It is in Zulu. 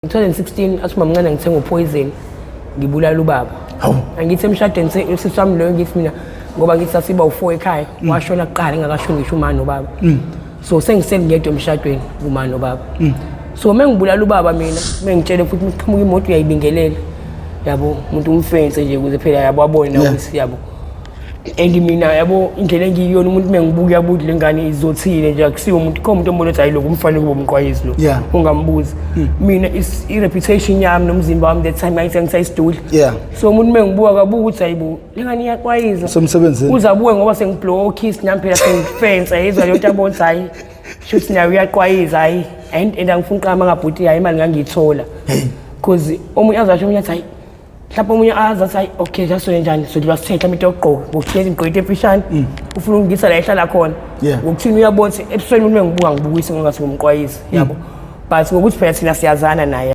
2016 athi mamncane ngithenga upoison, ngibulala ubaba. Hawu. Angithi emshadweni usisi wami loyo, ngithi mina ngoba ngithi sasiba u-four ekhaya, washona kuqala engakashoni ngisho uma nobaba, so sengisele ngedwa emshadweni kuma nobaba. So uma ngibulala ubaba mina, mengitshele futhi miqhamuka imoto uyayibingelela, yabo, umuntu umfense nje ukuze phela, yabo, abone nawe ukuthi, yabo, and mina, yabo, indlela engiyiyona, umuntu mengibuka uyabuthi le ngane izothile nje, akusiwo umuntu kho umuntu ombona ukuthi hayi, lokhu umfanele kube umqwayizi lo. Ungambuzi mina i-reputation yami nomzimba wami that time ngayithi ngisayisidudla. So umuntu mengibuka kabuka ukuthi hayibo, le ngane iyaqwayiza. Usemsebenzini. Uze abuke ngoba sengiblow kiss nami phela, sengifensa, yezwa leyo nto, abona ukuthi hayi, shuthi nayo uyaqwayiza, hayi, and angifuni uqama ngabhuti, hayi, imali ngangiyithola, because omunye azasho, omunye athi hayi, mhlawumbe omunye azi athi hayi, okay, sasonje njani, sodlula sithenga mhlawumbe into yokugqoka, ngokuthini ngigqoke into emfishane, ufuna ukungisa la ehlala khona. Ngokuthini uyabona ukuthi ebusweni umuntu engibuka ngibukise ngingathi ngumqwayizi, yabo, but ngokuthi phela thina siyazana naye.